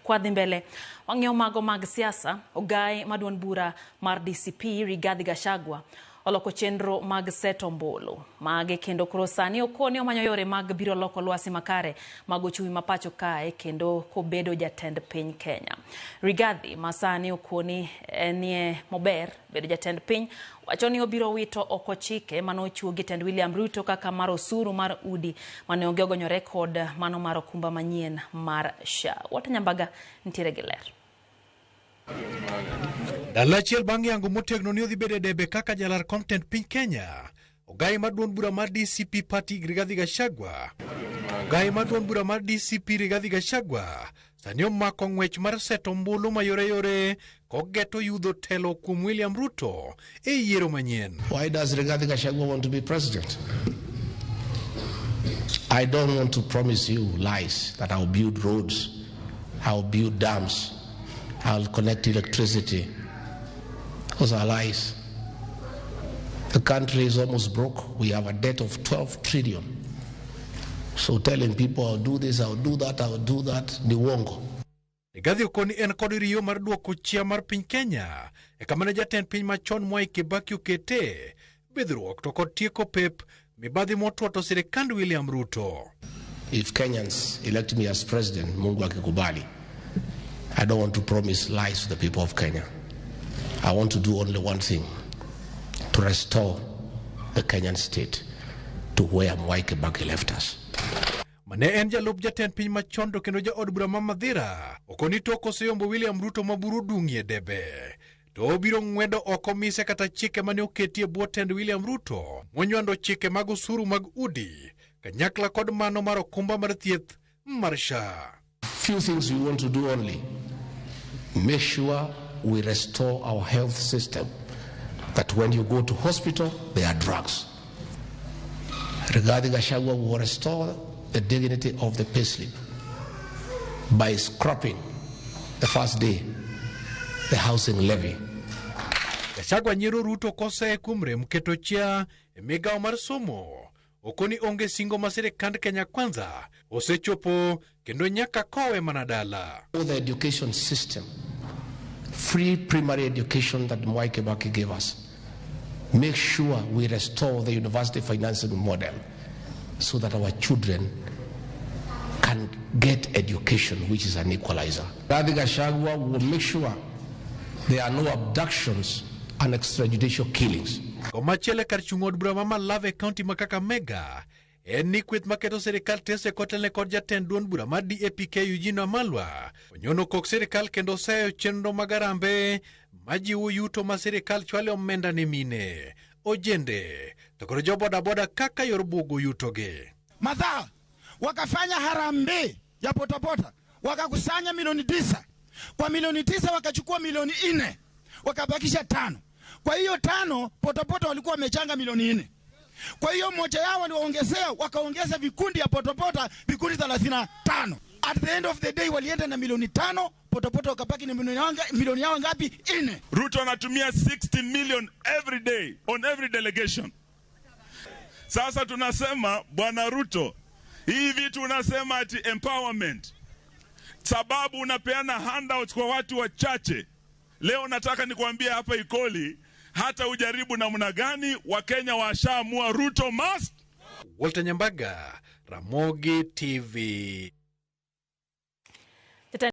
Kwadhi mbele, wang'iyo mago mag siasa, ogai ma duond bura mar DCP Rigathi Gachagua oloko chenro mag seto ombulu mage kendo koro sani okoni omanyo yore mag biro loko lwasi makare mag ochumi ma pacho kae kendo kobedo jatend piny Kenya. Rigathi ma sani okoni enie mober bedo jatend piny wacho ni obiro wito oko chike mane ochiw gi tend William Ruto kaka mar osuru mar udi mane onge ogonyore kod mano mar okumba manyien mar SHA. Walter Nyambaga nitiere gi ler. Ndalo achiel bang' yango motegno ni odhi bedo e debe kaka jalar kom tend piny Kenya, ogai mar duond bura mar DCP Party Rigathi Gachagua ogai mar duond bura mar DCP Rigathi Gachagua sani omako ng'wech mar seto ombulu mayoreyore kogeto yudho telo kuom William Ruto e yiero manyien. Why does Rigathi Gachagua want to be president? I don't want to promise you lies that I'll build roads, I'll build dams, I'll connect electricity. Those are lies. The country is almost broke. We have a debt of 12 trillion. So telling people I'll do this, I'll do that, I'll do that, ni uongo. Rigathi okoni en kod riyo mar duoko chia mar piny Kenya e kama ne jatend piny machon Mwai Kibaki okete bidhruok to kod tieko pep mibadhi motwoto sirikand William Ruto. If Kenyans elect me as president, Mungu akikubali, I don't want to promise lies to the people of Kenya. I want to do only one thing, to restore the Kenyan state to where Mwai Kibaki left us. Mane en jalup jatend piny machon to kendo jaod bura ma Mathira okoni tok oseyombo William Ruto ma buru dung'ie debe to obiro ng'wedo oko mise kata chike mane oketi e bwo tend William Ruto monywando chike mag osuru mag udi kanyakla kod mano mar okumba mar thieth mar SHA. Few things we want to do only. Make sure we restore our health system, that when you go to hospital, there are drugs. Rigathi Gachagua will restore the dignity of the payslip by scrapping the first day the housing levy. Gachagua nyiero Ruto koseye kuom rem keto chia e migawo mar somo. Okoni onge singo ma sirikand Kenya Kwanza osechopo kendo nyaka kowe mana dala. The education system, free primary education that Mwai Kibaki gave us, make sure we restore the university financing model so that our children can get education, which is an equalizer. Rigathi Gachagua will make sure there are no abductions and extrajudicial killings. Komachielo kar chung' od bura ma Malava e kaunti ma Kakamega en ni kweth maketo sirikal tese kotelne kod jatend duond bura mar DAPK Eugene Wamalwa onyono kok sirikal kendo oseyo chenro mag arambe majiwo yuto ma sirikal chwale omenda ne mine ojende to kod jo bodaboda kaka yor buogo yutogi. Madhaa wakafanya harambee ya potapota, wakakusanya milioni 9. Kwa milioni 9 wakachukua milioni 4, wakabakisha 5. Kwa hiyo 5 potapota walikuwa wamechanga milioni 4. Kwa hiyo moja yao waliwaongezea, wakaongeza vikundi ya potapota vikundi 35. At the end of the day walienda na milioni 5, potapota wakabaki na milioni yao ngapi? 4. Ruto anatumia 60 million every day on every delegation. Sasa tunasema Bwana Ruto, hii vitu unasema ati empowerment, sababu unapeana handouts kwa watu wachache. Leo nataka nikuambie hapa Ikoli, hata ujaribu namna gani, Wakenya washaamua Ruto must. Walter Nyambaga, Ramogi TV.